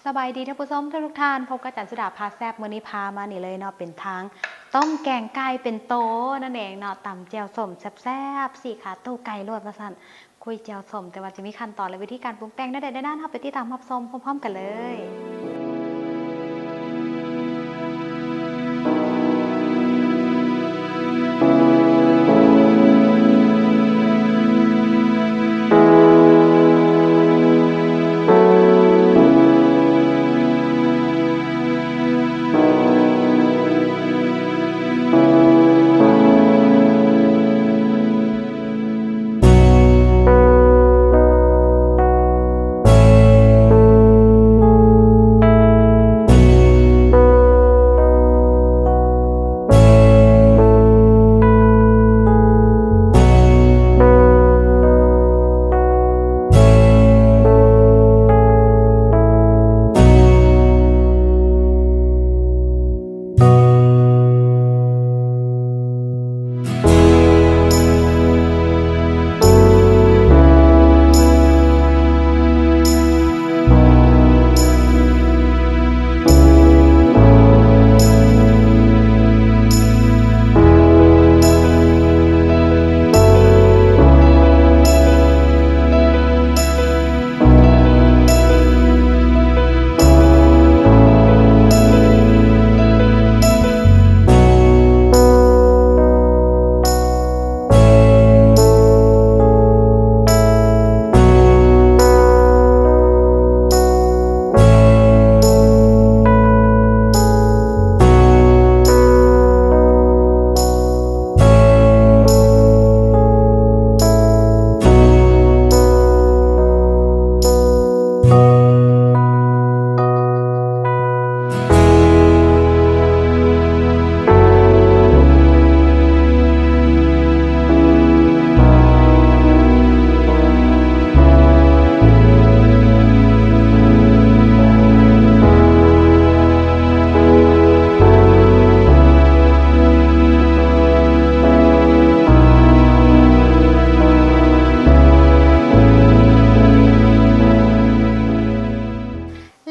ສະບາຍດີທ່ານຜູ້ຊົມທຸກໆທ່ານ, ພົບກັບຈັນສຸດາພາແຊບ, ມື້ນີ້ພາມານີ້ເລີຍເນາະ, ເປັນທາງຕົ້ມແກງໄກ່ເປັນໂຕນັ້ນເອງເນາະ, ຕຳແຈ່ວສົ້ມແຊບໆ ຊີ້ຂາໂຕ້ໄກ່ໂລດວ່າຊັ້ນ, ຄຸຍແຈ່ວສົ້ມ, ແຕ່ວ່າຈະມີຂັ້ນຕອນ ແລະ ວິທີການປຸງແຕ່ງແນວໃດແນວນັ້ນ, ເຮົາໄປຕິດຕາມຮັບຊົມພ້ອມໆກັນເລີຍ.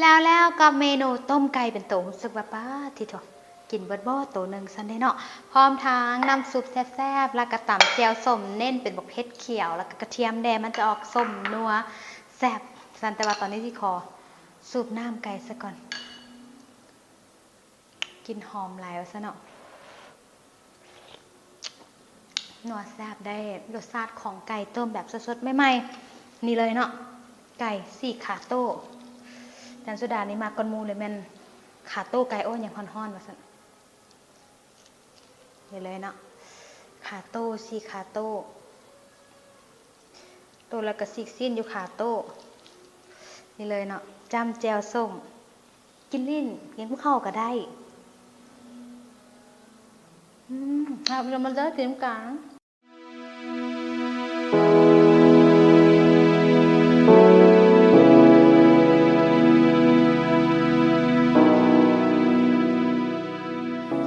ແລ້ວໆກັບເມນູຕົ້ມໄກ່ເປັນໂຕ, ຮູ້ສຶກວ່າ ປາດ ທິໂທ ກິນເບິດບໍ່ໂຕໜຶ່ງຊັ້ນເດເນາະ, ພ້ອມທັງນ້ຳຊຸບແຊບໆ ແລ້ວກໍຕຳແຈ່ວສົ້ມ ເນັ້ນເປັນບັກເຜັດຂຽວ ແລ້ວກໍກະທຽມແດ່, ມັນຈະອອກສົ້ມນົວແຊບຊັ້ນ. ແຕ່ວ່າຕອນນີ້ຊິຂໍສູບນ້ຳໄກ່ຊະກ່ອນ. ກິ່ນຫອມຫຼາຍວ່າຊັ້ນເນາະ, ນົວແຊບໄດ້ລົດຊາດຂອງໄກ່ຕົ້ມແບບສົດໆໃໝ່ໆ ນີ້ເລີຍເນາະ, ໄກ່ຊີ້ຂາໂຕ້. ຈັນສຸດານີ້ມາກ່ອນໝູ່ເລີຍ ແມ່ນຂາໂຕ້ໄກ່, ໂອ້ຍ ຍັງຮ້ອນໆວ່າຊັ້ນ. ນີ້ເລີຍເນາະ, ຂາໂຕ້, ຊີ້ຂາໂຕ້. ໂຕ ແລ້ວກໍຊີກຊີ້ນຢູ່ຂາໂຕ້ ນີ້ເລີຍເນາະ, ຈ້ຳແຈ່ວສົ້ມ, ກິນຫຼິ້ນ ກິນກັບເຂົ້າກໍໄດ້. ອືມ ເອົາ ເອົາມາເດີ ກິນນຳກັນ.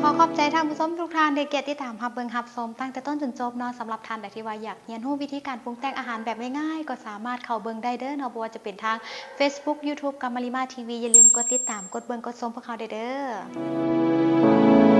ຂໍຂອບໃຈທ່ານຜູ້ຊົມທຸກທ່ານທີ່ໃຫ້ກຽດຕິດຕາມຮັບເບິ່ງຮັບຊົມຕັ້ງແຕ່ຕົ້ນຈົນຈົບເນາະ. ສຳລັບທ່ານໃດທີ່ວ່າຢາກຮຽນຮູ້ວິທີການປຸງແຕ່ງອາຫານແບບງ່າຍໆ ກໍສາມາດເຂົ້າເບິ່ງໄດ້ເດີເນາະ, ບໍ່ວ່າຈະເປັນທາງ Facebook YouTube ກຳມະລິມາ ທີວີ. ຢ່າລືມກົດຕິດຕາມ, ກົດເບິ່ງ, ກົດຊົມພວກເຮົາໄດ້ເດີ.